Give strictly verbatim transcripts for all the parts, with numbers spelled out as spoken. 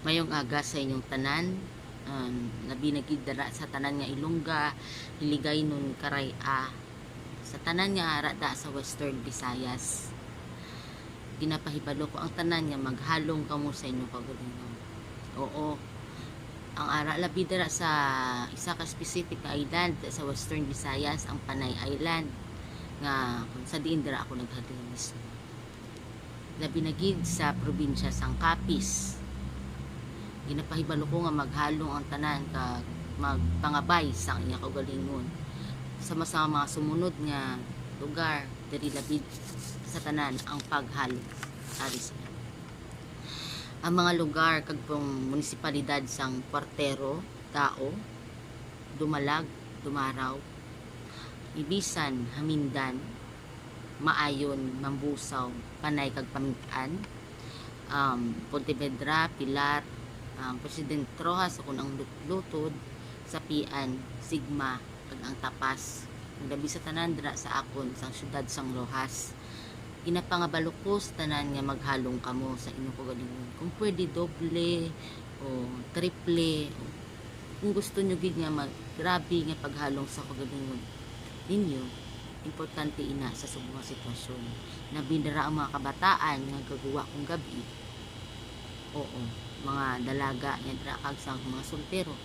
Mayong aga sa inyong tanan, um, labi na gid dira sa tanan nga Ilongga, Hiligaynon, Karay-a, sa tanan nga ara da sa Western Visayas. Ginapahibalo ko ang tanan nga maghalong kamo sa inyong kaugalingon. Oo, ang ara labi dira sa isa ka specific nga island sa Western Visayas, ang Panay Island, nga kung sa diin dira ako naghalin mismo. Labi na gid sa probinsya sang Capiz. Ginapahibalo ko nga maghalong ang tanan kag magpangabay sang iya kaugalingon. Sama sa mga sumunod nga lugar, diri labi sa tanan ang paghalong ari sa ang mga lugar kag pang munisipalidad sang Cuartero, Dao, Dumalag, Dumaraw, Ibisan, Hamindan, Maayon, Mambusao, Panay kag Pamit-an, um, Pontevedra, Pilar, um, President Roxas, akon ang lut-, lutod, Sapian, Sigma, kag ang Tapas, ang labi sa tanan dira sa akon sang siyudad sang Roxas. Ginapangabalo ko sa tanan nga maghalong kamo sa inyong kaugalingon. Kung pwede, doble o triple. O, kung gusto nyo gid nga mag-, grabe nga paghalong sa kaugalingon ninyo, importante ina sa subong nga sitwasyon. Labi na ra ang mga kabataan nga gagwa kung gabi. Oo, mga dalaga nga dira kag sa mga soltero.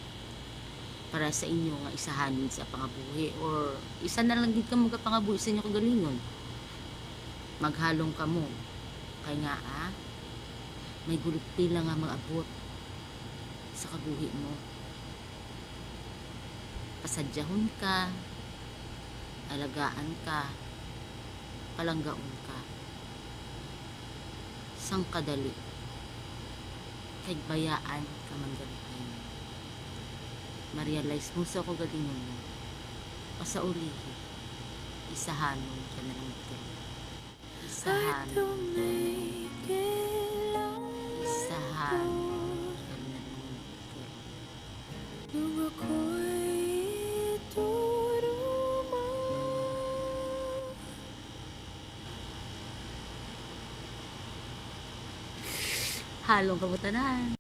Para sa inyo nga isahanon sa pangabuhi, or isa na lang gid kamo ka pangabuhi sa inyo kaugalingon. Maghalong kamo, kay nga, ah, may gulpi lang nga mag-abot sa kabuhi mo. Pasadyahon ka, alagaan ka, palanggaon ka sang kadali, kay bayaan ka man galihay. Ma-realize mo sa kaugalingon mo, pasaulihi, isahanon ka na lang gid. Isahanon ka na lang. Isahanon ka na lang gid. Nung ako'y duruma. Halong kamo tanan.